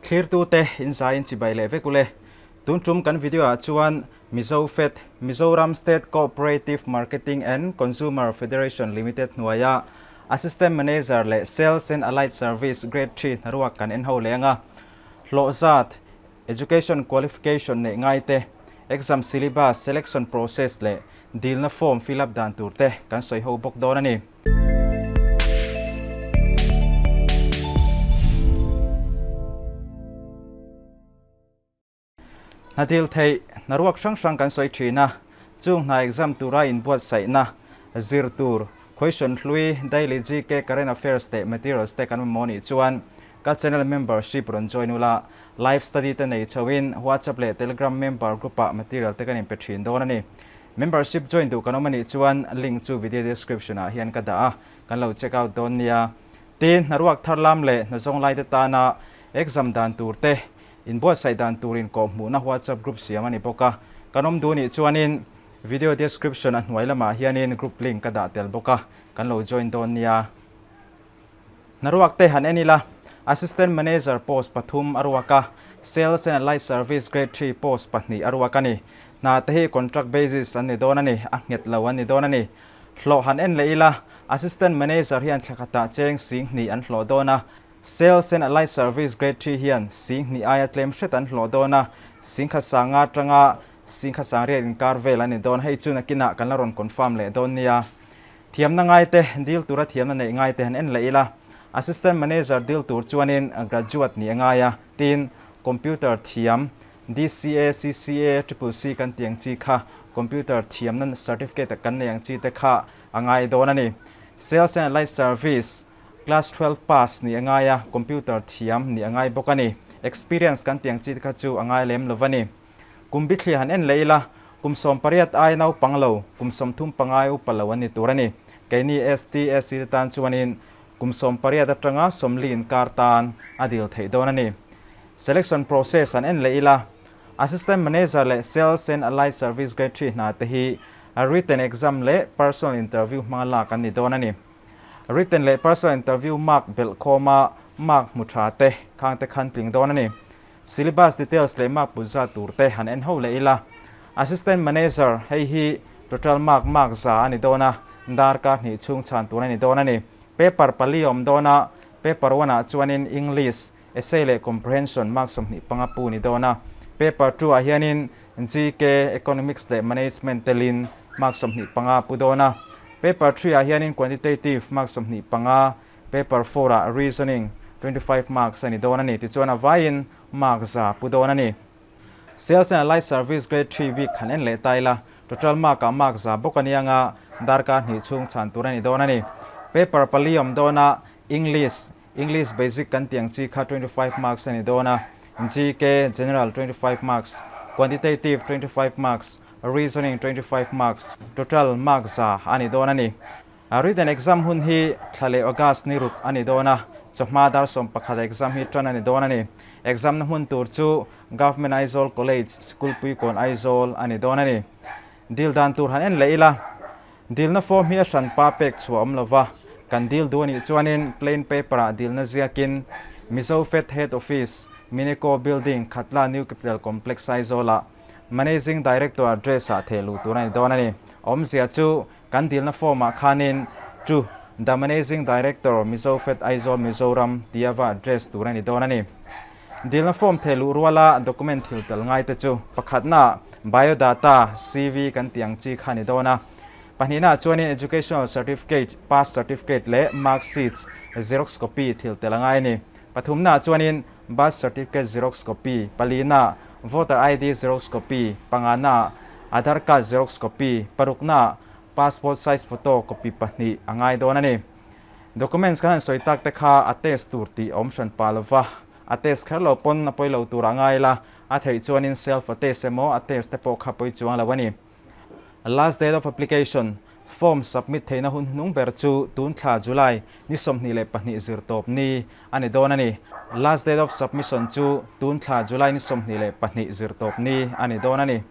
Thlirtute in zaiin chibai leh vek ule. Tun tum kan video ah chuan Mizo Fed, Mizoram State Cooperative Marketing and Consumer Federation Limited hnuaia Assistant Manager leh Sales and Allied Service Grade ii hnaruak kan en ho leh anga hlawh zat, Education qualification neih ngai te, exam syllabus, selection process leh dilna form fill up dan tur te kan sawi ho bawk dawn a ni. Hna dil theih, hna ruak hrang hrang kan sawi thin a, chung hna exam tura inbuatsaihna, zir tur, question hlui, daily GK current affairs leh materials te kan mamawh nih chuan Ka channel membership rawn join ula, live study te nei chhoin WhatsApp leh Telegram member group ah material te kan inpe thin dawn a ni. Membership join duh kan awm a nih chuan link chu video description ah hian ka dah a, kan lo check out dawn nia. Tin, hnaruak thar lam leh hnazawng lai te tana exam dan tur te, inbuatsaih dan tur inkawhhmuhna WhatsApp group siam a ni bawk a, kan awm duh nih chuanin video description a hnuai lamah hianin group link ka dah tel bawk a, kan lo join dawn nia. Hnaruak te han en ila, Assistant Manager post pathum a ruak a, Sales and Allied Service Grade ii post pahnih a ruak a ni. Hna te hi contract basis an ni dawn a ni, a nghet lo an ni dawn a ni. Hlawh han en leh ila, Assistant Manager hian thla khatah cheng sing hnih an hlawh dawn a, Sales and Allied Service Grade ii hian sing hnih aia tlem hret an hlawh dawn a, sing khat sanga atanga sing khat sang riat inkar vel an ni dawn. Hei chu nakinah kan la rawn confirm leh dawn nia. Thiamna ngaite, deal tura thiamna neih ngaite han en leh ila, Assistant Manager deal tur chuanin graduate nih a ngai a, tin, computer thiam, DCA, CCA, Triple C kan tih ang chi kha computer thiamna certificate kan nei ang chi te kha a ngai dawn a ni. Sales and Allied Service, Class 12 pass nih a ngai a, computer thiam nih a ngai bawk a ni. Experience kan tih ang chi te kha chu a ngai lem lo va ni. Kum bithliah han en leh ila, kum 18 ai naupang lo, kum 35 upa lo an ni tur a ni. Keini ST, SC te tan chuanin kum 18 atanga 40 inkar tan a dil theih dawn a ni. Selection process han en leh ila, Assistant Manager leh Sales and Allied Service Grade ii hna te hi written exam leh personal interview hmanga lak an ni dawn a ni. Written leh personal interview mark belh khawma mark hmu tha te khang te khan tling dawn a ni. Syllabus details leh mark put zat tur te han en ho leh ila. Assistant Manager, hei hi total mark mark za a ni dawn a, darkar hnih chhung chhan tur a ni dawn a ni. Paper pali a awm dawn a, paper one ah chuanin English, essay leh comprehension mark 25 pu ni dawn a. Paper two ah hianin GK, Economics leh Management telin mark 25 pu dawn a. Paper three ah hianin Quantitative mark 25, Paper four ah Reasoning 25 marks a ni dawn a ni. Tichuan a vaiin mark za pu dawn a ni. Sales and Allied Service Grade ii bik han en leh ta ila, total mark ah mark za bawk a ni anga darkar hnih chhung chhan tur a ni dawn a ni. Paper pali awm dawn a, English, English Basic kan tih ang chi kha 25 marks a ni dawn a, GK, General 25 marks, Quantitative 25 marks, Reasoning 25 marks, total mark za a ni dawn a ni. A written exam hun hi thla leh August ni ruk a ni dawn a, chawhma dar 11 exam hi tan a ni dawn a ni. Exam na hmun tur chu Government Aizawl College, Sikulpuikawn Aizawl a ni dawn a ni. Dil dan tur han en leh ila, dilna form hi a hranpa pek chhuah awm lova, kan dil duh a nih chuanin plain paper ah dilna ziakin Mizo Fed Head Office, Mineco Building, Khatla New Capital Complex Aizawl ah Managing Director address ah theh luh tur a ni dawn a ni. Awmzia chu Kan dilna form ah khanin To The Managing Director, Mizo Fed Aizawl Mizoram tia va address tur a ni dawn a ni. Dilna form theh luh ruala document thil tel ngai te chu pakhatna biodata, CV kan tih ang chi kha a ni dawn a. Pahnihna chuanin Educational Certificate, Pass Certificate leh Mark Sheets Xerox copy thil tel a ngai a ni. Pathumna chuanin Birth Certificate Xerox copy, palina Voter ID Xerox copy, pangana Aadhaar card Xerox copy, parukna Passport size photo copy pahnih a ngai dawn a ni. Documents kan han sawi tak te kha a test tur tih a awm hran pah lova, a test kher lo pawn a pawi lo tur a ngai la, a theih chuanin self a test emaw a test te pawh kha pawi chuang lo a ni. Last date of application, Form submit theihna hun hnung ber chu tun thla July ni 22 zirtawp ni a ni dawn a ni. Last date of submission chu tun thla July ni 22 zirtawp ni a ni dawn a ni.